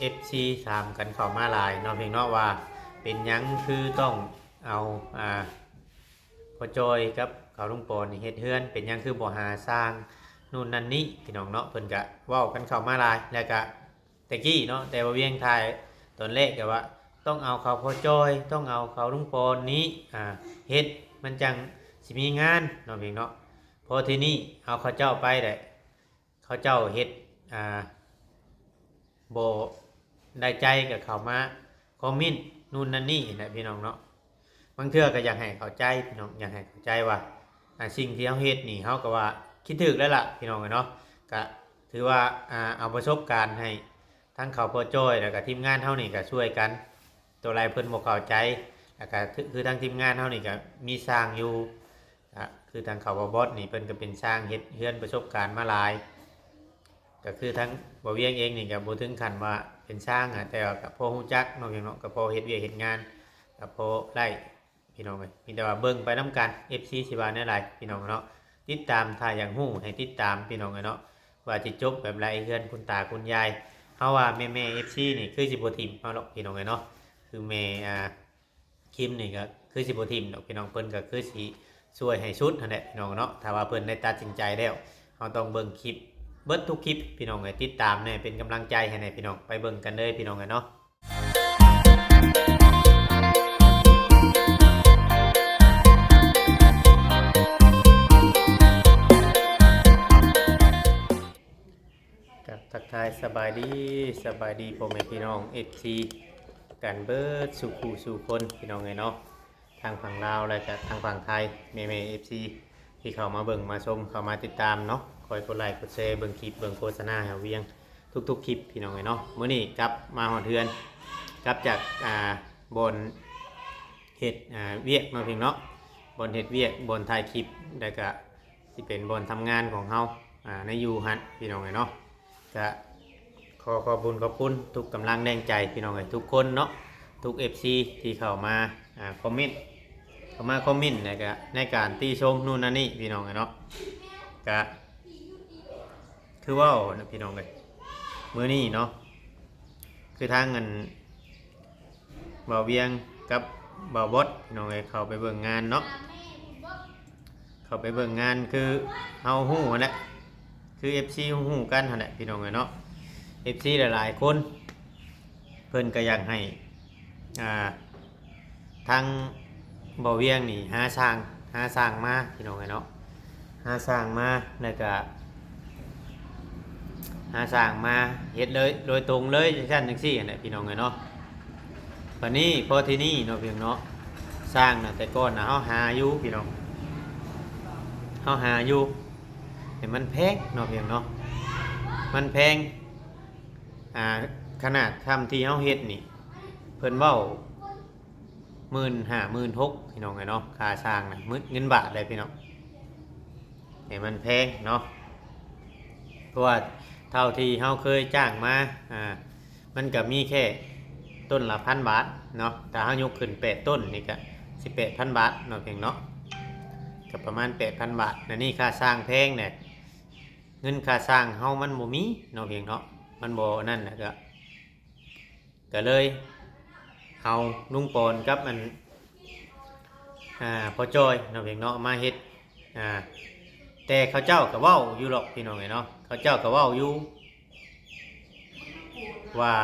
ເອັຟຊີຖາມກັນເຂົ້າມາຫຼາຍເນາະ ເພງເນາະ ວ່າເປັນຫຍັງຄືຕ້ອງເອົາ ອ່າ ພໍ່ຈ້ອຍກັບເຂົາລຸງປອນນີ້ເຮັດເຮືອນ ເປັນຫຍັງຄືບໍ່ຫາຊ່າງ ໂນ່ນນັ້ນນີ້ ພີ່ນ້ອງເນາະ ເພິ່ນກະເວົ້າກັນເຂົ້າມາຫຼາຍ ແລ້ວກະແຕ່ກີ້ເນາະ ແຕ່ວ່າວຽງຖ່າຍຕອນແລກກະວ່າ ຕ້ອງເອົາເຂົາພໍ່ຈ້ອຍ ຕ້ອງເອົາເຂົາລຸງປອນນີ້ ອ່າ ເຮັດ ມັນຈັ່ງຊິມີງານເນາະ ເພງເນາະ ພໍທີນີ້ເອົາເຂົາເຈົ້າໄປແຫຼະ ເຂົາເຈົ້າເຮັດ ອ່າ ບໍ່ໄດ້ໃຈກໍເຂົ້າມາຄອມເມັນນູ່ນນັ້ນນີ້ນະພີ່ນ້ອງເນາະ ບາງເທື່ອກໍຢາກໃຫ້ເຂົ້າໃຈພີ່ນ້ອງ ຢາກໃຫ້ເຂົ້າໃຈວ່າ ອ່າ ສິ່ງທີ່ເຮົາເຮັດນີ້ ເຮົາກໍວ່າຄິດຖືກແລ້ວລະພີ່ນ້ອງເອີຍເນາະ ກະຖືວ່າ ອ່າ ເອົາປະສົບການໃຫ້ທັງເຂົາພໍ່ຈ້ອຍ ແລ້ວກະທີມງານເຮົານີ້ກະຊ່ວຍກັນ ໂຕໃດເພິ່ນບໍ່ເຂົ້າໃຈ ແລ້ວກະ ຄືທາງທີມງານເຮົານີ້ກະມີຊ່າງຢູ່ ກະຄືທາງເຂົາບ່າວບອດນີ້ ເພິ່ນກະເປັນຊ່າງເຮັດເຮືອນປະສົບການມາຫຼາຍ ກະຄືທາງບ່າວວຽງເອງນີ້ກະບໍ່ເຖິງຂັ້ນວ່າເປັນຊ່າງອະ ແຕ່ວ່າກະພໍຮູ້ຈັກເນາະ ພີ່ນ້ອງເນາະ ກະພໍເຮັດວຽກເຮັດງານ ກະພໍໄດ້ພີ່ນ້ອງເອີຍ ມີແຕ່ວ່າເບິ່ງໄປນຳກັນ ເອັຟຊີຊິວ່າແນວໃດພີ່ນ້ອງເນາະ ຕິດຕາມ ຖ້າຢາກຮູ້ໃຫ້ຕິດຕາມພີ່ນ້ອງເອີຍເນາະ ວ່າຊິຈົບແບບໃດ ເຮືອນຄຸນຕາຄຸນຍາຍ ເຮົາວ່າແມ່ໆ ເອັຟຊີນີ້ຄືຊິບໍ່ຖິ້ມເຮົາດອກພີ່ນ້ອງເອີຍເນາະ ຄືແມ່ ອ່າ ຄິມນີ້ກໍຄືຊິບໍ່ຖິ້ມດອກພີ່ນ້ອງ ເພິ່ນກໍຄືຊິຊ່ວຍໃຫ້ສຸດຫັ້ນແຫຼະພີ່ນ້ອງເນາະ ຖ້າວ່າເພິ່ນໄດ້ຕັດສິນໃຈແລ້ວ ເຮົາຕ້ອງເບິ່ງຄລິບເບິດທຸກຄລິບພີ່ນ້ອງເອີຍ ຕິດຕາມແດ່ ເປັນກຳລັງໃຈໃຫ້ແດ່ພີ່ນ້ອງ ໄປເບິ່ງກັນເລີຍພີ່ນ້ອງເອີຍເນາະ ກະທັກທາຍສະບາຍດີ ສະບາຍດີພໍ່ແມ່ພີ່ນ້ອງ ເອັຟຊີ ກັນເບິດສູ່ຜູ້ສູ່ຄົນພີ່ນ້ອງເອີຍເນາະ ທັງຝັ່ງລາວ ແລະກະທັງຝັ່ງໄທ ແມ່ໆ ເອັຟຊີ ທີ່ເຂົ້າມາເບິ່ງມາຊົມ ເຂົ້າມາຕິດຕາມເນາະ ຄອຍກົດໄລກົດແຊ ເບິ່ງຄລິບເບິ່ງໂຄສະນາໃຫ້ວຽງທຸກໆຄລິບພີ່ນ້ອງເອີຍເນາະ ມື້ນີ້ກັບມາຮອດເຮືອນ ກັບຈາກ ອ່າ ບ່ອນເຮັດ ອ່າ ວຽກເນາະ ເພງເນາະ ບ່ອນເຮັດວຽກ ບ່ອນຖ່າຍຄລິບ ແລະກະ ທີ່ເປັນບ່ອນທຳງານຂອງເຮົາ ອ່າ ໃນຢູ່ຫັ້ນພີ່ນ້ອງເອີຍເນາະ ກະຂໍຂອບບຸນຂອບຄຸນທຸກກຳລັງແຮງໃຈພີ່ນ້ອງເອີຍ ທຸກຄົນເນາະ ທຸກເອັຟຊີ ທີ່ເຂົ້າມາ ອ່າ ຄອມເມັນ ເຂົ້າມາຄອມເມັນ ແລ້ວກະໃນການຕິຊົມນູ່ນນັ້ນນີ້ພີ່ນ້ອງເອີຍເນາະ ກະຄືເວົ້ານະພີ່ນ້ອງເອີຍ ມື້ນີ້ເນາະ ຄືທາງອັນ ບ່າວວຽງກັບບ່າວບອດ ພີ່ນ້ອງເອີຍ ເຂົ້າໄປເບິ່ງງານເນາະ ເຂົ້າໄປເບິ່ງງານ ຄືເຮົາຮູ້ຫັ້ນແຫຼະ ຄືເອັຟຊີຮູ້ກັນຫັ້ນແຫຼະພີ່ນ້ອງເອີຍເນາະ ເອັຟຊີຫຼາຍໆຄົນ ເພິ່ນກໍຢາກໃຫ້ ອ່າ ທາງບ່າວວຽງນີ້ຫາຊ່າງ ຫາຊ່າງມາພີ່ນ້ອງເອີຍເນາະ ຫາຊ່າງມາ ແລ້ວກະ ຫາຊ່າງມາເຮັດເລີຍ ໂດຍຕົງເລີຍ ຈັ່ງຊັ້ນຈັ່ງຊີ້ຫັ້ນແຫຼະພີ່ນ້ອງເອີຍເນາະ ບາດນີ້ພໍທີນີ້ເນາະ ພີ່ນ້ອງເນາະ ຊ່າງນະ ແຕ່ກ່ອນນະ ເຮົາຫາຢູ່ພີ່ນ້ອງ ເຮົາຫາຢູ່ ແຕ່ມັນແພງເນາະ ພີ່ນ້ອງເນາະ ມັນແພງ ອ່າ ຂະໜາດຊ່ຳທີ່ເຮົາເຮັດນີ້ ເພິ່ນເວົ້າ ໝື່ນຫ້າ ໝື່ນຫົກ ພີ່ນ້ອງເອີຍເນາະ ຄ່າຊ່າງນະ ເງິນບາດເລີຍພີ່ນ້ອງ ໃຫ້ມັນແພງເນາະ ເພາະວ່າເທົ່າທີ່ເຮົາເຄີຍຈ້າງມາ ອ່າ ມັນກໍມີແຄ່ຕົ້ນລະພັນບາດເນາະ ຖ້າເຮົາຍົກຂຶ້ນແປດຕົ້ນນີ້ກໍຊິແປດພັນບາດເນາະ ເພງເນາະ ກໍປະມານແປດພັນບາດ ແລ້ວນີ້ຄ່າຊ່າງແພງແຫຼະ ເງິນຄ່າຊ່າງເຮົາມັນບໍ່ມີເນາະ ເພງເນາະ ມັນບໍ່ນັ້ນ ແລ້ວກໍ ກໍເລີຍເອົາລຸງປອນກັບອັນ ອ່າ ພໍ່ຈ້ອຍເນາະ ເພງເນາະ ມາເຮັດ ອ່າ ແຕ່ເຂົາເຈົ້າກໍເວົ້າຢູ່ດອກ ພີ່ນ້ອງເອີຍເນາະ ເຂົາເຈົ້າກໍເວົ້າຢູ່ວ່າ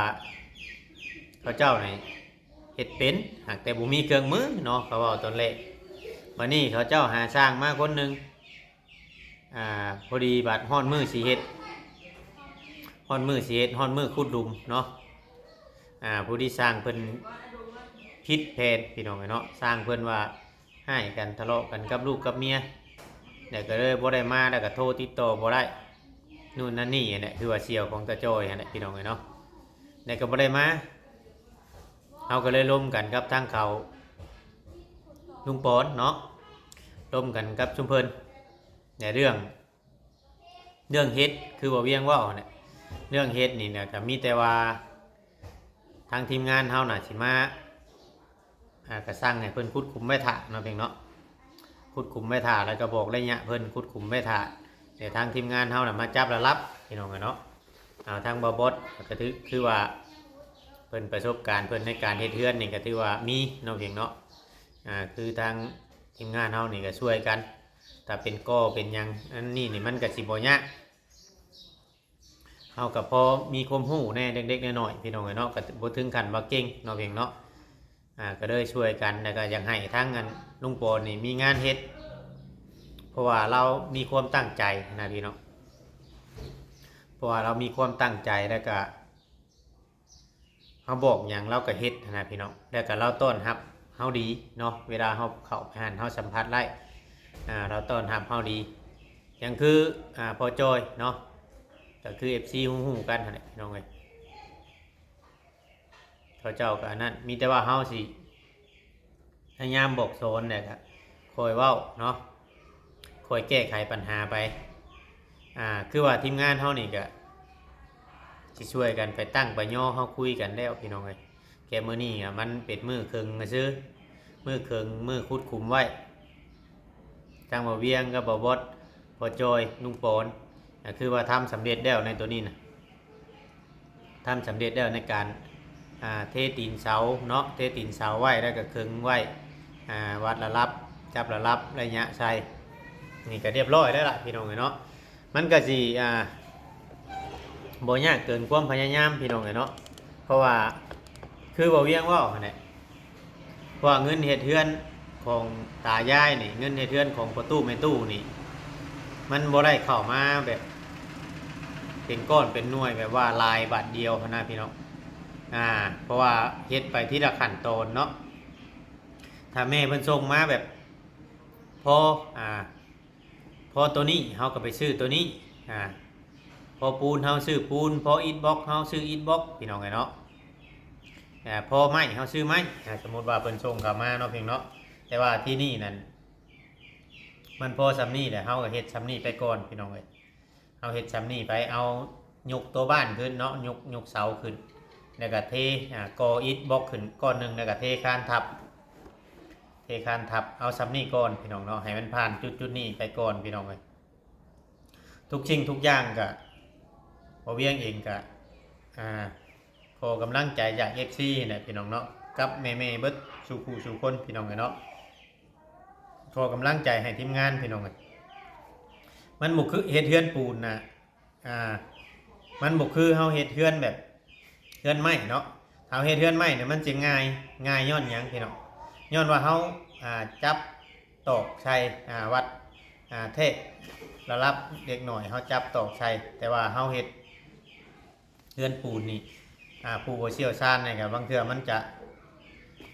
ເຂົາເຈົ້ານີ້ເຮັດເປັນ ຫາກແຕ່ບໍ່ມີເຄື່ອງມືເນາະ ເຂົາເວົ້າຕອນແລກ ບາດນີ້ເຂົາເຈົ້າຫາຊ່າງມາຄົນໜຶ່ງ ອ່າ ພໍດີບາດຮອດມື້ຊິເຮັດ ຮອດມື້ຊິເຮັດ ຮອດມື້ຂຸດຫຼຸມເນາະ ອ່າ ພໍດີຊ່າງເພິ່ນຜິດແຜນ ພີ່ນ້ອງເອີຍເນາະ ຊ່າງເພິ່ນວ່າຮ້າຍກັນ ທະເລາະກັນກັບລູກກັບເມຍ ແລ້ວກໍເລີຍບໍ່ໄດ້ມາ ແລ້ວກໍໂທຕິດຕໍ່ບໍ່ໄດ້ ນູ່ນນັ້ນນີ້ຫັ້ນແຫຼະ ຄືວ່າສ່ຽວຂອງຕາຈ້ອຍຫັ້ນແຫຼະ ພີ່ນ້ອງເອີຍເນາະ ແລ້ວກໍບໍ່ໄດ້ມາ ເຮົາກໍເລີຍລົມກັນກັບທາງເຂົາ ລຸງປອນເນາະ ລົມກັນກັບຊຸມເພິ່ນ ແລະເລື່ອງ ເລື່ອງເຮັດ ຄືວ່າວຽງເວົ້າຫັ້ນແຫຼະ ເລື່ອງເຮັດນີ້ນະ ກໍມີແຕ່ວ່າທາງທີມງານເຮົານະ ຊິມາ ອ່າ ກະສັ່ງໃຫ້ເພິ່ນຂຸດຂຸມໄວ້ຖ້າເນາະ ເພງເນາະ ຂຸດຂຸມໄວ້ຖ້າ ແລ້ວກໍບອກໄລຍະເພິ່ນຂຸດຂຸມໄວ້ຖ້າ ແຕ່ທາງທີມງານເຮົານະ ມາຈັບລະລັບ ພີ່ນ້ອງເອີຍເນາະ ເອົາທາງບ່າວບອດ ກໍຖື ຄືວ່າ ພິ່ນປະສົບການເພິ່ນໃນການເຮັດເຮືອນນີ້ກໍຖືວ່າມີເນາະ ພຽງເນາະ ອ່າ ຄືທາງທີມງານເຮົານີ້ກໍຊ່ວຍກັນ ຖ້າເປັນກໍ່ເປັນຫຍັງ ອັນນີ້ນີ້ມັນກໍຊິບໍ່ຍາກ ເຮົາກໍພໍມີຄວາມຮູ້ແດ່ເລັກໆນ້ອຍໆ ພີ່ນ້ອງເອີຍເນາະ ກໍບໍ່ເຖິງຂັ້ນວ່າເກັ່ງເນາະ ພຽງເນາະ ອ່າ ກໍເລີຍຊ່ວຍກັນ ແລ້ວກໍຢາກໃຫ້ທາງອັນລຸງປອນນີ້ມີງານເຮັດ ເພາະວ່າລາວມີຄວາມຕັ້ງໃຈນະ ພີ່ນ້ອງ ເພາະວ່າລາວມີຄວາມຕັ້ງໃຈ ແລ້ວກໍ ເຮົາບອກຫຍັງລາວກໍເຮັດຫັ້ນນະພີ່ນ້ອງ ແລ້ວກໍລາວຕ້ອນຮັບເຮົາດີເນາະ ເວລາເຮົາເຂົ້າໄປຫັ້ນເຮົາສຳຜັດໄດ້ ອ່າ ລາວຕ້ອນຮັບເຮົາດີ ຢ່າງຄື ອ່າ ພໍ່ຈ້ອຍເນາະ ກໍຄືເອັຟຊີຮູ້ໆກັນຫັ້ນແຫຼະພີ່ນ້ອງເອີຍ ເຂົາເຈົ້າກໍອັນນັ້ນ ມີແຕ່ວ່າເຮົາຊິ ພະຍາຍາມບອກສອນ ແລ້ວກະຄ່ອຍເວົ້າເນາະ ຄ່ອຍແກ້ໄຂບັນຫາໄປ ອ່າ ຄືວ່າທີມງານເຮົານີ້ກະຊິຊ່ວຍກັນໄປຕັ້ງໄປຍໍ ເຮົາຄຸຍກັນແລ້ວພີ່ນ້ອງເອີຍ ແຄ່ມື້ນີ້ອະມັນເປັນມື້ເຄິ່ງຊື່ ມື້ເຄິ່ງ ມື້ຂຸດຂຸມໄວ້ ທາງບ່າວວຽງກັບບ່າວບອດ ພໍ່ຈ້ອຍ ລຸງປອນ ກະຄືວ່າທຳສຳເລັດແລ້ວໃນໂຕນີ້ນະ. ທຳສຳເລັດແລ້ວໃນການ ອ່າ ເທຕີນເສົາເນາະ ເທຕີນເສົາໄວ້ ແລ້ວກໍເຄິ່ງໄວ້ ອ່າ ວັດລະດັບ ຈັບລະດັບໄລຍະໃສ່ ນີ້ກໍຮຽບຮ້ອຍແລ້ວລະພີ່ນ້ອງເອີຍເນາະ ມັນກໍຊິ ອ່າ ບໍ່ຍາກເກີນຄວາມພະຍາຍາມພີ່ນ້ອງເອີຍເນາະ ເພາະວ່າຄືບ່າວວຽງເວົ້າຫັ້ນແຫຼະ ເພາະວ່າເງິນເຮັດເຮືອນຂອງຕາຍາຍນີ້ ເງິນເຮັດເຮືອນຂອງພໍ່ຕູ້ແມ່ຕູ້ນີ້ ມັນບໍ່ໄດ້ເຂົ້າມາແບບເປັນກ້ອນເປັນໜ່ວຍ ແບບວ່າຫຼາຍບາດດຽວຫັ້ນນະພີ່ນ້ອງ ອ່າ ເພາະວ່າເຮັດໄປທີລະຂັ້ນຕອນເນາະ ຖ້າແມ່ເພິ່ນສົ່ງມາແບບພໍ ອ່າ ພໍໂຕນີ້ເຮົາກໍໄປຊື້ໂຕນີ້ ອ່າ ພໍປູນເຮົາຊື້ປູນ ພໍອິດບລັອກເຮົາຊື້ອິດບລັອກ ພີ່ນ້ອງເອີຍເນາະ ອ່າ ພໍໄມ້ເຮົາຊື້ໄມ້ ອ່າ ສົມມຸດວ່າເພິ່ນສົ່ງເຂົ້າມາເນາະ ພຽງເນາະ ແຕ່ວ່າທີ່ນີ້ນັ້ນ ມັນພໍສ່ຳນີ້ແຫຼະ ເຮົາກໍເຮັດສ່ຳນີ້ໄປກ່ອນ ພີ່ນ້ອງເອີຍ ເຮົາເຮັດສ່ຳນີ້ໄປ ເອົາຍົກຕົວບ້ານຂຶ້ນເນາະ ຍົກ ຍົກເສົາຂຶ້ນ ແລ້ວກໍເທ ອ່າ ກໍ່ອິດບລັອກຂຶ້ນກ້ອນໜຶ່ງ ແລ້ວກໍເທຄານທັບ ເທຄານທັບ ເອົາສ່ຳນີ້ກ່ອນ ພີ່ນ້ອງເນາະ ໃຫ້ມັນຜ່ານຈຸດໆນີ້ໄປກ່ອນ ພີ່ນ້ອງເອີຍ ທຸກສິ່ງທຸກຢ່າງກະ ບ່າວວຽງເອງກະ ອ່າ ຂໍກຳລັງໃຈຈາກເອັຟຊີຫັ້ນແຫຼະພີ່ນ້ອງເນາະ ກັບແມ່ໆເບິດສູ່ຄູ່ສູ່ຄົນ ພີ່ນ້ອງເອີຍເນາະ ຂໍກຳລັງໃຈໃຫ້ທີມງານ ພີ່ນ້ອງເອີຍ ມັນບໍ່ຄືເຮັດເຮືອນປູນນະ ອ່າ ມັນບໍ່ຄືເຮົາເຮັດເຮືອນແບບເຮືອນໄມ້ເນາະ ເຮົາເຮັດເຮືອນໄມ້ນີ້ມັນຈະງ່າຍ ງ່າຍຍ້ອນຫຍັງພີ່ນ້ອງ ຍ້ອນວ່າເຮົາ ອ່າ ຈັບຕອກໃສ່ ອ່າ ວັດ ອ່າ ເທກລະດັບເດັກນ້ອຍ ເຮົາຈັບຕອກໃສ່ ແຕ່ວ່າເຮົາເຮັດເຮືອນປູນນີ້ ອ່າ ຜູ້ບໍ່ຊ່ຽວຊານນີ້ກໍບາງເທື່ອມັນຈະ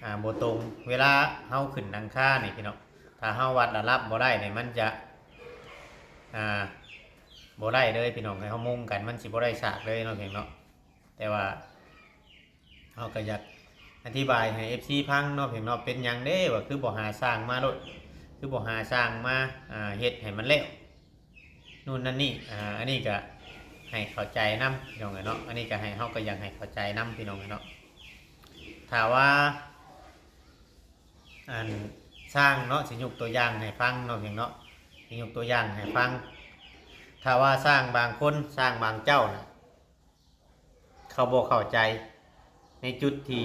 ອ່າ ບໍ່ຕົງ ເວລາເຮົາຂຶ້ນຫຼັງຄານີ້ພີ່ນ້ອງ ຖ້າເຮົາວັດລະດັບບໍ່ໄດ້ນີ້ ມັນຈະ ອ່າ ບໍ່ໄດ້ເລີຍພີ່ນ້ອງ ໃຫ້ເຮົາມຸງກັນ ມັນຊິບໍ່ໄດ້ສາກເລີຍເນາະ ພຽງເນາະ ແຕ່ວ່າ ເຮົາກໍຢາກອະທິບາຍໃຫ້ເອັຟຊີຟັງເນາະ ພຽງເນາະ ເປັນຫຍັງເດ້ວ່າຄືບໍ່ຫາຊ່າງມາໂລດ ຄືບໍ່ຫາຊ່າງມາ ອ່າ ເຮັດໃຫ້ມັນແລ້ວ ໂນ່ນນັ້ນນີ້ ອ່າ ອັນນີ້ກໍໃຫ້ເຂົ້າໃຈນຳ ພີ່ນ້ອງເອີຍເນາະ ອັນນີ້ກໍໃຫ້ ເຮົາກໍຢາກໃຫ້ເຂົ້າໃຈນຳ ພີ່ນ້ອງເອີຍເນາະ ຖ້າວ່າ ອັນ ຊ່າງເນາະ ຊິຍົກຕົວຢ່າງໃຫ້ຟັງເນາະ ພຽງເນາະ ຊິຍົກຕົວຢ່າງໃຫ້ຟັງ ຖ້າວ່າຊ່າງບາງຄົນ ຊ່າງບາງເຈົ້ານະ ເຂົາບໍ່ເຂົ້າໃຈໃນຈຸດທີ່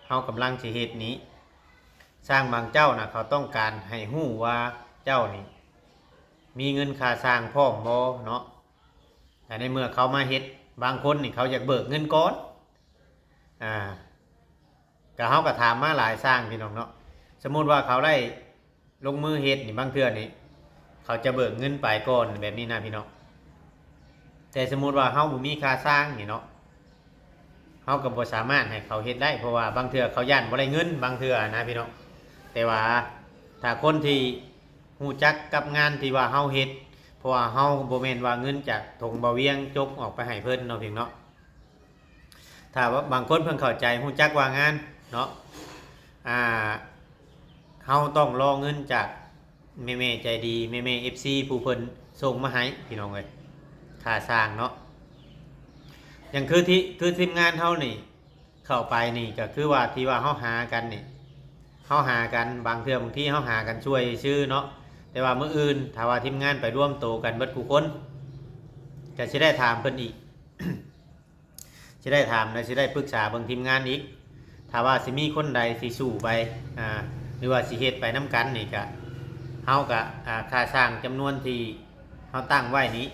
ເຮົາກຳລັງຊິເຮັດນີ້ ຊ່າງບາງເຈົ້ານະ ເຂົາຕ້ອງການໃຫ້ຮູ້ວ່າເຈົ້ານີ້ມີເງິນຄ່າຊ່າງພ້ອມບໍ່ເນາະ ແຕ່ໃນເມື່ອເຂົາມາເຮັດ ບາງຄົນນີ້ເຂົາຢາກເບີກເງິນກ່ອນ ອ່າ ກໍເຮົາກໍຖາມມາຫຼາຍຊ່າງ ພີ່ນ້ອງເນາະ ສົມມຸດວ່າເຂົາໄດ້ ລົງມືເຮັດນີ້ ບາງເທື່ອນີ້ເຂົາຈະເບີກເງິນໄປກ່ອນແບບນີ້ນະພີ່ນ້ອງ ແຕ່ສົມມຸດວ່າເຮົາບໍ່ມີຄ່າຊ່າງນີ້ເນາະ ເຮົາກໍບໍ່ສາມາດໃຫ້ເຂົາເຮັດໄດ້ ເພາະວ່າບາງເທື່ອເຂົາຢ້ານບໍ່ໄດ້ເງິນ ບາງເທື່ອນະພີ່ນ້ອງ ແຕ່ວ່າຖ້າຄົນທີ່ຮູ້ຈັກກັບງານທີ່ວ່າເຮົາເຮັດ ເພາະວ່າເຮົາບໍ່ແມ່ນວ່າເງິນຈາກຖົງບ່າວວຽງຈົກອອກໄປໃຫ້ເພິ່ນເນາະ ພຽງເນາະ ຖ້າວ່າບາງຄົນເພິ່ນເຂົ້າໃຈຮູ້ຈັກວ່າງານເນາະ ອ່າ ເຮົາຕ້ອງລໍເງິນຈາກແມ່ໆໃຈດີ ແມ່ໆເອັຟຊີ ຜູ້ເພິ່ນສົ່ງມາໃຫ້ ພີ່ນ້ອງເອີຍ ຄ່າຊ່າງເນາະ ຢ່າງຄືທີ່ ຄືທີມງານເຮົານີ້ ເຂົ້າໄປນີ້ກໍຄືວ່າທີ່ວ່າເຮົາຫາກັນນີ້ ເຮົາຫາກັນ ບາງເທື່ອບາງທີເຮົາຫາກັນຊ່ວຍຊື່ເນາະ ແຕ່ວ່າມື້ອື່ນຖ້າວ່າທີມງານໄປລວມໂຕກັນເບິດຄູ່ຄົນ ກໍຊິໄດ້ຖາມເພິ່ນອີກ ຊິໄດ້ຖາມ ແລະ ຊິໄດ້ປຶກສາເບິ່ງທີມງານອີກ. ຖ້າວ່າຊິມີຄົນໃດຊິສູ້ໄປ ອ່າ ຫຼືວ່າຊິເຮັດໄປນຳກັນນີ້ກະ ເຮົາກະ ອ່າ ຄ່າສ້າງຈຳນວນທີ່ເຮົາຕັ້ງໄວ້ນີ້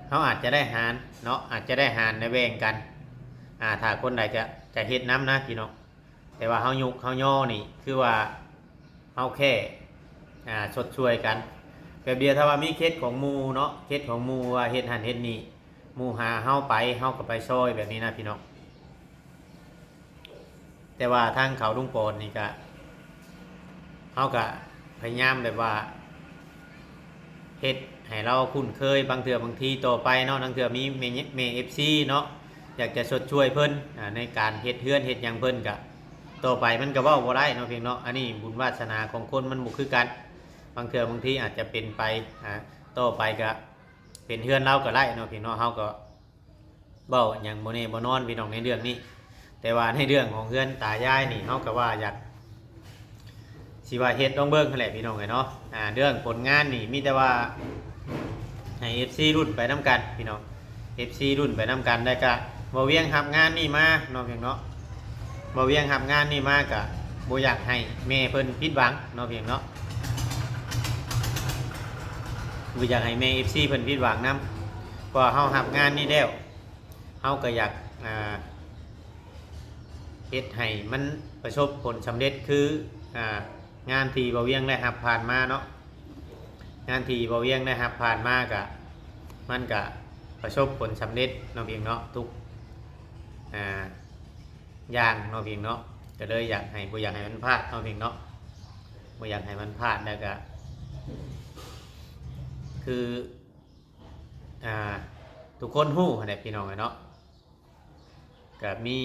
ເຮົາອາດຈະໄດ້ຫານເນາະ ອາດຈະໄດ້ຫານ ໄດ້ແບ່ງກັນ ອ່າ ຖ້າຄົນໃດຈະ ຈະເຮັດນຳນະພີ່ນ້ອງ. ແຕ່ວ່າເຮົາຍົກເຮົາຍໍນີ້ ຄືວ່າເຮົາແຄ່ ອ່າ ຊົດຊ່ວຍກັນ ແບບດຽວ. ຖ້າວ່າມີເຂດຂອງໝູ່ເນາະ ເຂດຂອງໝູ່ວ່າເຮັດຫັ້ນເຮັດນີ້ ໝູ່ຫາເຮົາໄປ ເຮົາກໍໄປຊ່ອຍ ແບບນີ້ນະພີ່ນ້ອງ. ແຕ່ວ່າທາງເຂົາລຸງປອນນີ້ກະ ເຮົາກະພະຍາຍາມແບບວ່າ ເຮັດໃຫ້ລາວຄຸ້ນເຄີຍ. ບາງເທື່ອບາງທີຕໍ່ໄປເນາະ ບາງເທື່ອມີແມ່ ແມ່ເອັຟຊີເນາະ ຢາກຈະຊົດຊ່ວຍເພິ່ນ ອ່າ ໃນການເຮັດເຮືອນເຮັດຫຍັງເພິ່ນກະ ຕໍ່ໄປມັນກະເວົ້າບໍ່ໄດ້ເນາະ ພຽງເນາະ. ອັນນີ້ບຸນວາສະໜາຂອງຄົນມັນບໍ່ຄືກັນ ບາງເທື່ອບາງທີອາດຈະເປັນໄປ ອ່າ ຕໍ່ໄປກະເປັນເຮືອນລາວກະໄດ້ເນາະ ພຽງເນາະ. ເຮົາກໍ ເວົ້າຫຍັງບໍ່ແນ່ບໍ່ນອນພີ່ນ້ອງໃນເລື່ອງນີ້. ແຕ່ວ່າໃນເລື່ອງຂອງເຮືອນຕາຍາຍນີ້ ເຮົາກໍວ່າຢາກ ຊິວ່າເຮັດລອງເບິ່ງຫັ້ນແຫຼະພີ່ນ້ອງເອີຍເນາະ. ອ່າ ເລື່ອງຜົນງານນີ້ມີແຕ່ວ່າໃຫ້ເອັຟຊີລຸ້ນໄປນຳກັນພີ່ນ້ອງ ເອັຟຊີລຸ້ນໄປນຳກັນ. ແລ້ວກະບໍ່ວຽງຮັບງານນີ້ມາເນາະ ພຽງເນາະ ບໍ່ວຽງຮັບງານນີ້ມາກະບໍ່ຢາກໃຫ້ແມ່ເພິ່ນຜິດຫວັງເນາະ ພຽງເນາະ ບໍ່ຢາກໃຫ້ແມ່ເອັຟຊີເພິ່ນຜິດຫວັງນຳ ເພາະວ່າເຮົາຮັບງານນີ້ແລ້ວ ເຮົາກໍຢາກ ອ່າ ເຮັດໃຫ້ມັນປະສົບຜົນສຳເລັດ ຄື ອ່າ ງານທີ່ບ່າວວຽງໄດ້ຮັບຜ່ານມາເນາະ ງານທີ່ບ່າວວຽງໄດ້ຮັບຜ່ານມາກະ ມັນກະປະສົບຜົນສຳເລັດເນາະ ພຽງເນາະ ທຸກ ອ່າ ຢ່າງເນາະ ພຽງເນາະ. ກໍເລີຍຢາກໃຫ້ ບໍ່ຢາກໃຫ້ມັນພາດເນາະ ພຽງເນາະ ບໍ່ຢາກໃຫ້ມັນພາດ. ແລ້ວກະ ຄື ອ່າ ທຸກຄົນຮູ້ຫັ້ນແຫຼະພີ່ນ້ອງເອີຍເນາະ ກໍມີ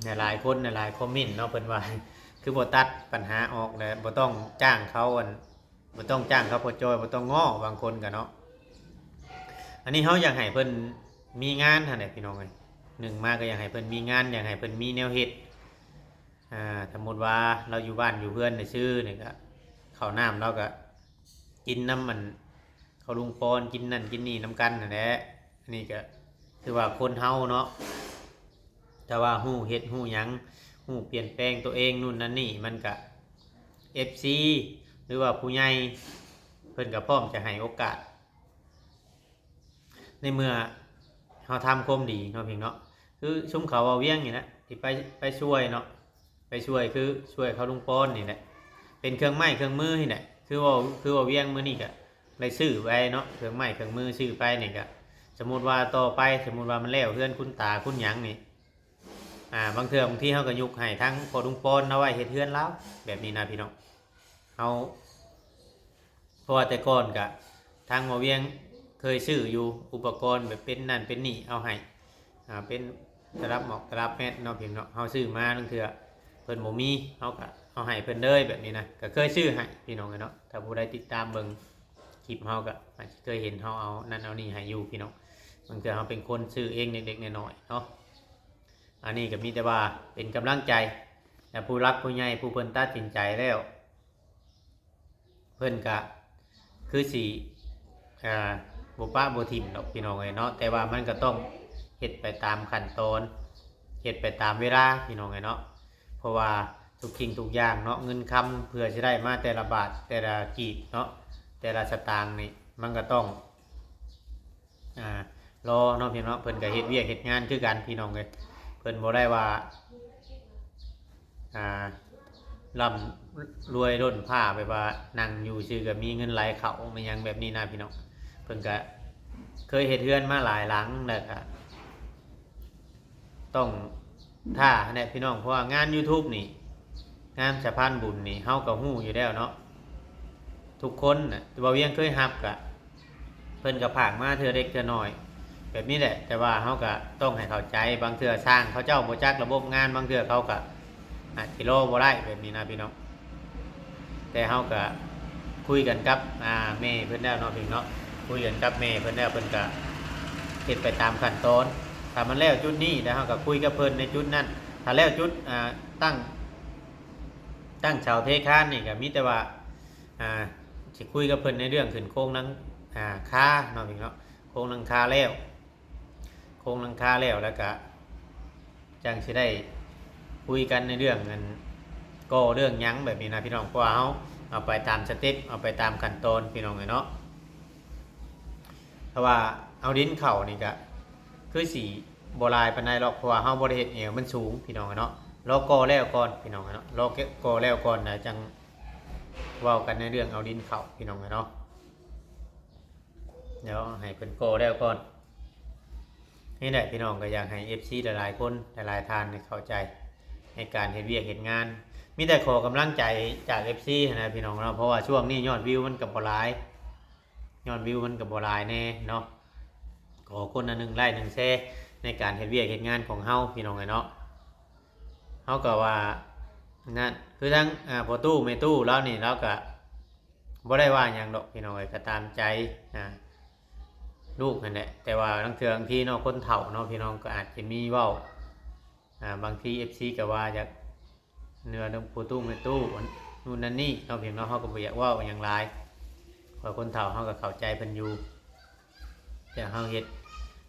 ຫຼາຍໆຄົນຫຼາຍໆຄອມເມັນເນາະ ເພິ່ນວ່າ ຄືບໍ່ຕັດບັນຫາອອກ ແລະ ບໍ່ຕ້ອງຈ້າງເຂົາ ອັນ ບໍ່ຕ້ອງຈ້າງເຂົາພໍ່ຈ້ອຍ ບໍ່ຕ້ອງງໍ້ ບາງຄົນກໍເນາະ. ອັນນີ້ເຮົາຢາກໃຫ້ເພິ່ນມີງານຫັ້ນແຫຼະພີ່ນ້ອງເອີຍ ໜຶ່ງມາກໍຢາກໃຫ້ເພິ່ນມີງານ ຢາກໃຫ້ເພິ່ນມີແນວເຮັດ. ອ່າ ສົມມຸດວ່າລາວຢູ່ບ້ານຢູ່ເຮືອນຊື່ໆນີ້ ກໍເຂົ້ານ້ຳລາວກໍກິນນຳ ອັນ ເຂົາລຸງປອນ ກິນນັ້ນກິນນີ້ນຳກັນຫັ້ນແຫຼະ. ອັນນີ້ກໍຄືວ່າຄົນເຮົາເນາະ ຖ້າວ່າຮູ້ເຮັດຮູ້ຫຍັງ ຮູ້ປ່ຽນແປງຕົວເອງ ນັ້ນນັ້ນນີ້ ມັນກະ ເອັຟຊີ ຫຼືວ່າຜູ້ໃຫຍ່ເພິ່ນກະພ້ອມຈະໃຫ້ໂອກາດ ໃນເມື່ອເຮົາທຳຄວາມດີເນາະ ພຽງເນາະ. ຄືຊຸມເຂົາເວົ້າວຽງນີ້ແຫຼະ ທີ່ໄປ ໄປຊ່ວຍເນາະ ໄປຊ່ວຍ ຄືຊ່ວຍເຂົາລຸງປອນນີ້ແຫຼະ ເປັນເຄື່ອງໄມ້ເຄື່ອງມືນີ້ແຫຼະ. ຄືເວົ້າ ຄືເວົ້າວຽງມື້ນີ້ກະໄດ້ຊື້ໄວ້ເນາະ ເຄື່ອງໄມ້ເຄື່ອງມືຊື້ໄປນີ້ກະ ສົມມຸດວ່າຕໍ່ໄປ ສົມມຸດວ່າມັນແລ້ວເຮືອນຄຸນຕາຄຸນຫຍັງນີ້ ອ່າ ບາງເທື່ອບາງທີເຮົາກໍຍົກໃຫ້ທາງພໍ່ລຸງປອນເອົາໄວ້ເຮັດເຮືອນລາວ ແບບນີ້ນະພີ່ນ້ອງ. ເຮົາ ເພາະວ່າແຕ່ກ່ອນກະທາງໝໍວຽງເຄີຍຊື້ຢູ່ ອຸປະກອນແບບເປັນນັ້ນເປັນນີ້ເອົາໃຫ້ ອ່າ ເປັນຕະລັບໝອກຕະລັບແມັດເນາະ ພຽງເນາະ ເຮົາຊື້ມາລາງເທື່ອເພິ່ນບໍ່ມີ ເຮົາກະເອົາໃຫ້ເພິ່ນເລີຍ ແບບນີ້ນະ ກະເຄີຍຊື້ໃຫ້ພີ່ນ້ອງເອີຍເນາະ. ຖ້າຜູ້ໃດຕິດຕາມເບິ່ງຄລິບເຮົາກະອາດຈະເຄີຍເຫັນເຮົາເອົານັ້ນເອົານີ້ໃຫ້ຢູ່ພີ່ນ້ອງ ບາງເທື່ອເຮົາເປັນຄົນຊື້ເອງເລັກໆນ້ອຍໆເນາະ. ອັນນີ້ກໍມີແຕ່ວ່າເປັນກຳລັງໃຈ ແລະ ຜູ້ຫຼັກຜູ້ໃຫຍ່ຜູ້ເພິ່ນຕັດສິນໃຈແລ້ວ ເພິ່ນກະຄືຊິ ອ່າ ບໍ່ປະບໍ່ຖິ້ມດອກພີ່ນ້ອງເອີຍເນາະ ແຕ່ວ່າມັນກໍຕ້ອງເຮັດໄປຕາມຂັ້ນຕອນ ເຮັດໄປຕາມເວລາພີ່ນ້ອງເອີຍເນາະ. ເພາະວ່າທຸກສິ່ງທຸກຢ່າງເນາະ ເງິນຄຳເພື່ອຊິໄດ້ມາແຕ່ລະບາດແຕ່ລະກີບເນາະ ແຕ່ລະສະຕາງນີ້ ມັນກໍຕ້ອງ ອ່າ ລໍເນາະ ພີ່ນ້ອງເນາະ. ເພິ່ນກໍເຮັດວຽກເຮັດງານຄືກັນພີ່ນ້ອງເອີຍ ເພິ່ນບໍ່ໄດ້ວ່າ ອ່າ ລ່ຳລວຍລົ້ນຟ້າ ແບບວ່ານັ່ງຢູ່ຊື່ກໍມີເງິນໄຫຼເຂົ້າມາຫຍັງແບບນີ້ນະພີ່ນ້ອງ. ເພິ່ນກໍເຄີຍເຮັດເຮືອນມາຫຼາຍຫຼັງ ແລ້ວກໍຕ້ອງຖ້າຫັ້ນແຫຼະພີ່ນ້ອງ ເພາະວ່າງານຢູທູບນີ້ ງານສະພານບຸນນີ້ ເຮົາກໍຮູ້ຢູ່ແລ້ວເນາະ ທຸກຄົນນະ ເວົ້າວຽງເຄີຍຮັບກະ ເພິ່ນກໍຝາກມາເທື່ອເລັກເທື່ອນ້ອຍແບບນີ້ແຫຼະ ແຕ່ວ່າເຮົາກໍຕ້ອງໃຫ້ເຂົ້າໃຈ ບາງເທື່ອຊ່າງເຂົາເຈົ້າບໍ່ຈັກລະບົບງານ ບາງເທື່ອເຂົາກໍອາດຊິລໍບໍ່ໄດ້ແບບນີ້ນະພີ່ນ້ອງ. ແຕ່ເຮົາກໍຄຸຍກັນກັບ ອ່າ ແມ່ເພິ່ນແລ້ວເນາະ ພີ່ນ້ອງເນາະ ຄຸຍກັນກັບແມ່ເພິ່ນແລ້ວ ເພິ່ນກໍເຮັດໄປຕາມຂັ້ນຕອນ. ຖ້າມັນແລ້ວຈຸດນີ້ ແລ້ວເຮົາກໍຄຸຍກັບເພິ່ນໃນຈຸດນັ້ນ ຖ້າແລ້ວຈຸດ ອ່າ ຕັ້ງ ຕັ້ງເສົາເທຄານນີ້ກໍມີແຕ່ວ່າ ອ່າ ຊິຄຸຍກັບເພິ່ນໃນເລື່ອງຂຶ້ນໂຄງຫຼັງ ອ່າ ຄາເນາະ ພີ່ນ້ອງເນາະ ໂຄງຫຼັງຄາແລ້ວ ໂຄ ໂຄງຫຼັງຄາແລ້ວ ແລ້ວກະຈັ່ງຊິໄດ້ຄຸຍກັນໃນເລື່ອງອັນກໍ່ເລື່ອງຫຍັງແບບນີ້ນະພີ່ນ້ອງ ເພາະວ່າເຮົາເອົາໄປຕາມສະເຕັບ ເອົາໄປຕາມຂັ້ນຕອນພີ່ນ້ອງເອີຍເນາະ. ຖ້າວ່າເອົາດິນເຂົ້ານີ້ກະຄືຊິບໍ່ຫຼາຍປານໃດດອກ ເພາະວ່າເຮົາບໍ່ໄດ້ເຮັດແອວມັນສູງພີ່ນ້ອງເອີຍເນາະ. ລໍກໍ່ແລ້ວກ່ອນພີ່ນ້ອງເອີຍເນາະ ລໍກໍ່ແລ້ວກ່ອນ ແລ້ວຈັ່ງເວົ້າກັນໃນເລື່ອງເອົາດິນເຂົ້າພີ່ນ້ອງເອີຍເນາະ. ດຽວໃຫ້ເພິ່ນກໍ່ແລ້ວກ່ອນ. ນີ້ແຫຼະພີ່ນ້ອງ ກໍຢາກໃຫ້ເອັຟຊີຫຼາຍໆຄົນ ຫຼາຍໆທ່ານໄດ້ເຂົ້າໃຈໃນການເຮັດວຽກເຮັດງານ. ມີແຕ່ຂໍກຳລັງໃຈຈາກເອັຟຊີຫັ້ນນະພີ່ນ້ອງເນາະ ເພາະວ່າຊ່ວງນີ້ຍອດວິວມັນກໍບໍ່ຫຼາຍ ຍອດວິວມັນກໍບໍ່ຫຼາຍແດ່ເນາະ. ຂໍຄົນລະໜຶ່ງໄລ້ໜຶ່ງແຊໃນການເຮັດວຽກເຮັດງານຂອງເຮົາພີ່ນ້ອງເອີຍເນາະ. ເຮົາກໍວ່ານັ້ນ ຄືທັງ ອ່າ ພໍ່ຕູ້ແມ່ຕູ້ລາວນີ້ ລາວກໍ ບໍ່ໄດ້ວ່າຫຍັງດອກພີ່ນ້ອງເອີຍ ກໍຕາມໃຈ ອ່າ ລູກຫັ້ນແຫຼະ. ແຕ່ວ່າລາງເທື່ອບາງທີເນາະ ຄົນເຖົ້າເນາະພີ່ນ້ອງ ກໍອາດຈະມີເວົ້າ ອ່າ ບາງທີເອັຟຊີກໍວ່າຢາກເໜືອນຳພໍ່ຕູ້ແມ່ຕູ້ ອັນ ນັ້ນນັ້ນນີ້ເນາະພີ່ນ້ອງເນາະ ເຮົາກໍບໍ່ຢາກເວົ້າຫຍັງຫຼາຍ ເພາະຄົນເຖົ້າເຮົາກໍເຂົ້າໃຈເພິ່ນຢູ່. ແຕ່ເຮົາເຮັດ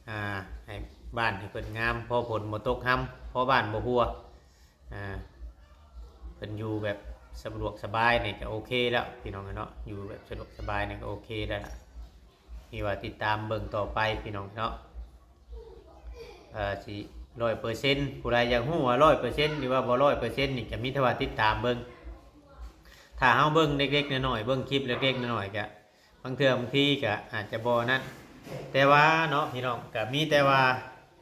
ອ່າ ໃຫ້ບ້ານໃຫ້ເພິ່ນງາມ ພໍຝົນບໍ່ຕົກຮຳ ພໍບ້ານບໍ່ຮົ່ວ ອ່າ ເພິ່ນຢູ່ແບບສະດວກສະບາຍນີ້ກໍໂອເຄແລ້ວພີ່ນ້ອງເນາະ ຢູ່ແບບສະດວກສະບາຍນີ້ກໍໂອເຄແລ້ວລະ. ມີວ່າຕິດຕາມເບິ່ງຕໍ່ໄປພີ່ນ້ອງເນາະ ເອີ ຊິຮ້ອຍເປີເຊັນ ຜູ້ໃດຢາກຮູ້ວ່າຮ້ອຍເປີເຊັນ ຫຼືວ່າບໍ່ຮ້ອຍເປີເຊັນນີ້ ກໍມີແຕ່ວ່າຕິດຕາມເບິ່ງ. ຖ້າເຮົາເບິ່ງເລັກໆນ້ອຍໆ ເບິ່ງຄລິບເລັກໆນ້ອຍໆ ກໍບາງເທື່ອບາງທີກໍອາດຈະບໍ່ນັ້ນ ແຕ່ວ່າເນາະພີ່ນ້ອງ ກໍມີແຕ່ວ່າ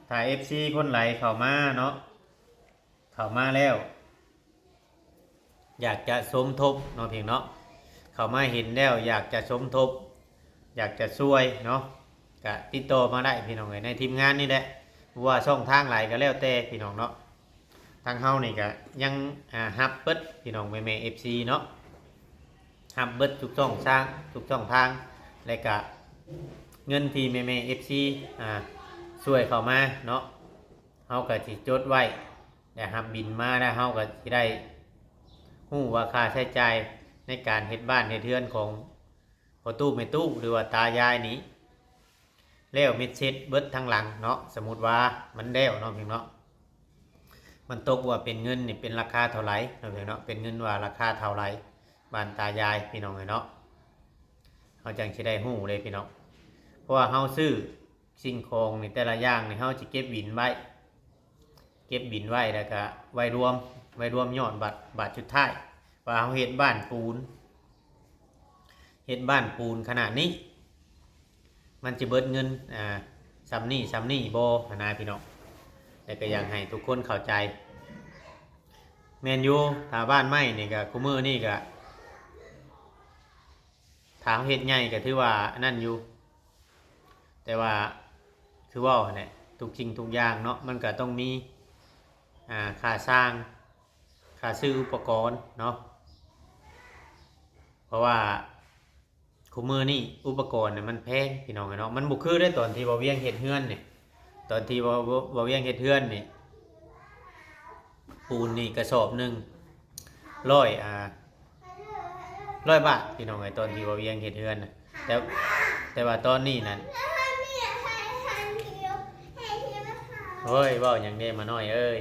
ຖ້າເອັຟຊີຄົນໃດເຂົ້າມາເນາະ ເຂົ້າມາແລ້ວ ຢາກຈະສົມທົບເນາະພີ່ນ້ອງເນາະ ເຂົ້າມາເຫັນແລ້ວຢາກຈະສົມທົບ ຢາກຈະຊ່ວຍເນາະ ກະຕິດຕໍ່ມາໄດ້ພີ່ນ້ອງເອີຍ ໃນທີມງານນີ້ແຫຼະ ບໍ່ວ່າຊ່ອງທາງໃດກໍແລ້ວແຕ່ພີ່ນ້ອງເນາະ. ທາງເຮົານີ້ກະຍັງ ອ່າ ຮັບເບິດພີ່ນ້ອງແມ່ໆເອັຟຊີເນາະ ຮັບເບິດທຸກຊ່ອງທາງ ທຸກຊ່ອງທາງ ແລະກະເງິນທີ່ແມ່ໆເອັຟຊີ ອ່າ ຊ່ວຍເຂົ້າມາເນາະ ເຮົາກໍຊິຈົດໄວ້ ແລະຮັບບິນມາ ແລະເຮົາກໍຊິໄດ້ຮູ້ວ່າຄ່າໃຊ້ຈ່າຍໃນການເຮັດບ້ານເຮັດເຮືອນຂອງພໍ່ຕູ້ແມ່ຕູ້ ຫຼືວ່າຕາຍາຍນີ້ ແລ້ວເມັດເຊັດເບິດທັງຫຼັງເນາະ. ສົມມຸດວ່າມັນແລ້ວເນາະພີ່ນ້ອງເນາະ ມັນຕົກວ່າເປັນເງິນນີ້ເປັນລາຄາເທົ່າໃດເນາະພີ່ນ້ອງເນາະ ເປັນເງິນວ່າລາຄາເທົ່າໃດ ບ້ານຕາຍາຍພີ່ນ້ອງເອີຍເນາະ. ເຮົາຈັ່ງຊິໄດ້ຮູ້ເດ້ພີ່ນ້ອງ ເພາະວ່າເຮົາຊື້ ສິ່ງຂອງນີ້ແຕ່ລະຢ່າງນີ້ເຮົາຊິເກັບບິນໄວ້ ເກັບບິນໄວ້ ແລ້ວກະໄວ້ລວມ ໄວ້ລວມຍອດບັດ ບາດສຸດທ້າຍວ່າເຮົາເຮັດບ້ານປູນ ເຮັດບ້ານປູນຂະໜາດນີ້ ມັນຈະເບິດເງິນ ອ່າ ສ່ຳນີ້ສ່ຳນີ້ບໍ່ຫັ້ນນະພີ່ນ້ອງ. ແລ້ວກະຢາກໃຫ້ທຸກຄົນເຂົ້າໃຈ ແມ່ນຢູ່ ຖ້າບ້ານໄມ້ນີ້ກະ ຄູ່ມື້ນີ້ກະ ຖ້າເຮົາເຮັດໃຫຍ່ກໍຖືວ່າອັນນັ້ນຢູ່ ແຕ່ວ່າຄືເວົ້າຫັ້ນແຫຼະ ທຸກສິ່ງທຸກຢ່າງເນາະ ມັນກໍຕ້ອງມີ ອ່າ ຄ່າສ້າງ ຄ່າຊື້ອຸປະກອນເນາະ ເພາະວ່າຄູ່ມື້ນີ້ອຸປະກອນນະມັນແພງພີ່ນ້ອງເອີຍເນາະ. ມັນບໍ່ຄືເດ້ຕອນທີ່ບ່າວວຽງເຮັດເຮືອນນີ້ ຕອນທີ່ບ່າວ ບ່າວວຽງເຮັດເຮືອນນີ້ ປູນນີ້ກະສອບໜຶ່ງຮ້ອຍ ອ່າ ຮ້ອຍບາດພີ່ນ້ອງເອີຍ ຕອນທີ່ບ່າວວຽງເຮັດເຮືອນນະ ແຕ່ ແຕ່ວ່າຕອນນີ້ນັ້ນ ໂອ້ຍ ເວົ້າຫຍັງເດ້ໝານ້ອຍເອີຍ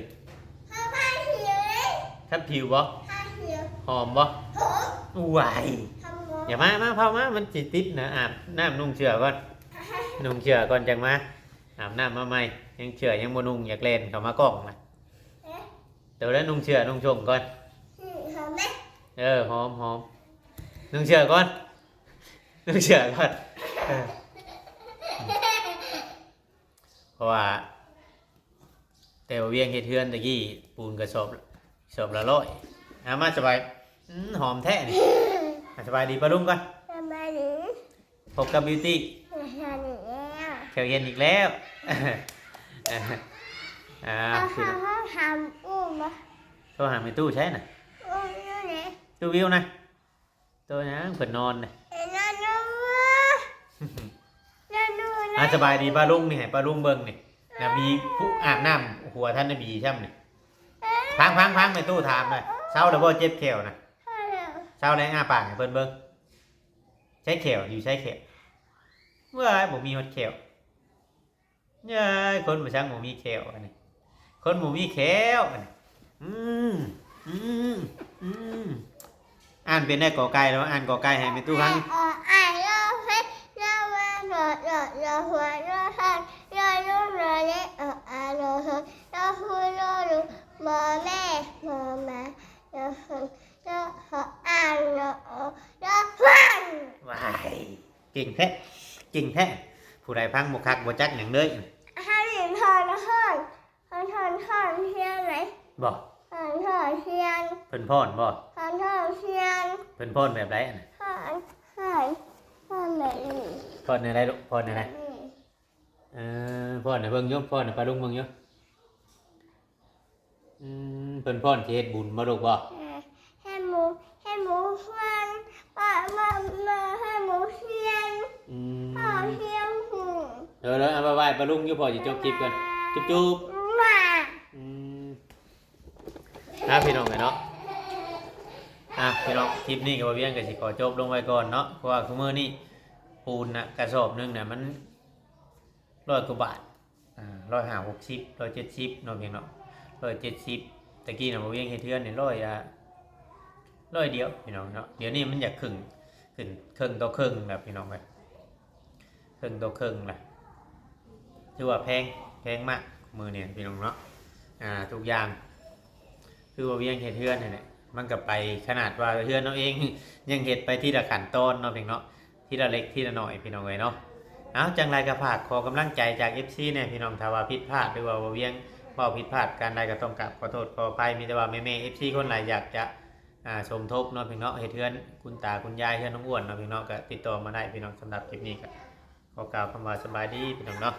ຄັບຜິວບໍ່? ຫອມບໍ່? ຫອມ. ວ້າຍ ຢ່າມາ ມາ ເຂົ້າມາ ມັນຊິຕິດນະ ອາບນ້ຳນຸ່ງເສື້ອກ່ອນ ນຸ່ງເສື້ອກ່ອນຈັ່ງມາ ອາບນ້ຳມາໃໝ່ ຍັງເສື້ອຍັງບໍ່ນຸ່ງ ຢາກແລ່ນເຂົ້າມາກ້ອງນະ. ໂຕແລ້ວນຸ່ງເສື້ອນຸ່ງສົ້ງກ່ອນ ຫອມໄດ໋. ເອີ ຫອມ ຫອມ ນຸ່ງເສື້ອກ່ອນ ນຸ່ງເສື້ອກ່ອນ ເອີ ເພາະວ່າແຕ່ວ່າວຽງເຮັດເຮືອນຕະກີ້ ປູນກະສອບ ສອບລະຮ້ອຍ. ເອົາມາສະບາຍ ອືມ ຫອມແທ້ນີ້ ສະບາຍດີປ້າລຸງກ່ອນ ສະບາຍດີ. ພົບກັບບິວຕີ ສະບາຍດີແລ້ວ ແຂກເຫັນອີກແລ້ວ ອ່າ ເອົາ ໂທຫາແມ່ຕູ້ໃສນະ ຕູ້ວິວນະ ໂຕຫຍັງເພິ່ນນອນນະ ນອນຢູ່ ນອນຢູ່ນະ. ອ່າ ສະບາຍດີປ້າລຸງນີ້ ໃຫ້ປ້າລຸງເບິ່ງນີ້ ນະບີຜູ້ອາບນ້ຳຫົວທ່ານນະບີຊ້ຳນີ້ ຟັງໆໆ ແມ່ຕູ້ຖາມນະ ເຊົາແລ້ວບໍ່ເຈັບແຂ້ວນະ ເຊົາແລ້ວ ອ້າປາກໃຫ້ເພິ່ນເບິ່ງ. ໃຊ້ແຂ້ວ ຢູ່ໃຊ້ແຂ້ວ ເວີ້ຍ ບໍ່ມີຮອດແຂ້ວ. ຍາຍ ຄົນບໍ່ຊ່າງບໍ່ມີແຂ້ວອັນນີ້ ຄົນບໍ່ມີແຂ້ວອັນນີ້ ອືມ ອືມ ອືມ ອ່ານເປັນໄດ້ ກ ໄກ່ ລະວ່າ ອ່ານ ກ ໄກ່ ໃຫ້ແມ່ຕູ້ຟັງ ອ ອ່າງ ລໍ ເພັດ ລໍ ວາ ລໍ ດ ລໍ ຫົວ ລໍ ຮາ ລໍ ລຸ ລໍ ເລ ອ ອາ ລໍ ຮ ລໍ ຮູ້ ລໍ ຮູ້ ບໍ່ ແມ່ ບໍ່ ໝາ ລໍ ຫອ ລໍ ຫອ ອ່າງ ລໍ ໂອ ລໍ ຫວັງ. ວ້າຍ ເກັ່ງແທ້ ເກັ່ງແທ້ ຜູ້ໃດຟັງບໍ່ຄັກບໍ່ຈັກຫຍັງເລີຍ ຮາລິນ ຮອນ ຮອນ ຮອນ ຮອນ ຮອນ ຮຽນໄດ໋ ບໍ່ ຮອນ ຮອນ ຮຽນ ເພິ່ນຟ້ອນບໍ່ ຮອນ ຮອນ ຮຽນ ເພິ່ນຟ້ອນແບບໃດຫັ້ນນະ ຮອນ ຮອນ ຮອນແບບນີ້ ຟ້ອນແນວໃດລູກ ຟ້ອນແນວໃດ ແບບນີ້ ເອີ ຟ້ອນໃຫ້ເບິ່ງຢູ່ ຟ້ອນໃຫ້ປ້າລຸງເບິ່ງຢູ່ ອືມ ເພິ່ນຟ້ອນຊິເຮັດບຸນບໍ່ລູກບໍ່ ເອີ ໃຫ້ໝູ ໃຫ້ໝູຮຽນ ປ້າ ມາ ມາ ໃຫ້ໝູຮຽນ ອືມ ພໍ່ຮຽນຫູ ເອີ ເອີ ເອົາໄວ້ ໄວ້ປ້າລຸງຢູ່ ພໍ່ຊິຈົບຄລິບກ່ອນ ຈຸບໆ ອືມ ອ່າ ພີ່ນ້ອງເອີຍເນາະ ອ່າ ພີ່ນ້ອງ ຄລິບນີ້ກໍບໍ່ວຽງກໍຊິຂໍຈົບລົງໄວ້ກ່ອນເນາະ ເພາະວ່າຄືມື້ນີ້ປູນນະ ກະສອບໜຶ່ງນະ ມັນຮ້ອຍກວ່າບາດ ອ່າ ຮ້ອຍຫ້າ ຫົກສິບ ຮ້ອຍເຈັດສິບເນາະ ພຽງເນາະ ຮ້ອຍເຈັດສິບ ຕະກີ້ນະ ບໍ່ວຽງເຮັດເຮືອນນີ້ຮ້ອຍ ອ່າ ຮ້ອຍດຽວ ພີ່ນ້ອງເນາະ ດຽວນີ້ມັນຢາກເຄິ່ງ ຂຶ້ນເຄິ່ງຕໍ່ເຄິ່ງແລ້ວ ພີ່ນ້ອງເອີຍ ເຄິ່ງຕໍ່ເຄິ່ງລະ ຖືວ່າແພງ ແພງມາກມື້ນີ້ ພີ່ນ້ອງເນາະ ອ່າ ທຸກຢ່າງ ຄືວ່າວຽງເຮັດເຮືອນນີ້ແຫຼະ ມັນກໍໄປ ຂະໜາດວ່າເຮືອນເຮົາເອງ ຍັງເຮັດໄປທີລະຂັ້ນຕອນເນາະ ພຽງເນາະ ທີລະເລັກທີລະນ້ອຍ ພີ່ນ້ອງເອີຍເນາະ ເອົາ ຈັ່ງໃດກໍຝາກຂໍກຳລັງໃຈຈາກເອັຟຊີແດ່ ພີ່ນ້ອງ ຖ້າວ່າຜິດພາດ ຫຼືວ່າບໍ່ວຽງເວົ້າຜິດພາດການໃດ ກໍຕ້ອງກາບຂໍໂທດຂໍອະໄພ ມີແຕ່ວ່າແມ່ໆ ເອັຟຊີຄົນໃດຢາກຈະ ອ່າ ສົມທົບເນາະ ພຽງເນາະ ເຮັດເຮືອນຄຸນຕາຄຸນຍາຍ ເຮືອນນ້ອງອ້ວນເນາະ ພຽງເນາະ ກໍຕິດຕໍ່ມາໄດ້ ພີ່ນ້ອງ ສຳລັບຄລິບນີ້ກໍຂໍກ່າວຄຳວ່າສະບາຍດີ ພີ່ນ້ອງເນາະ.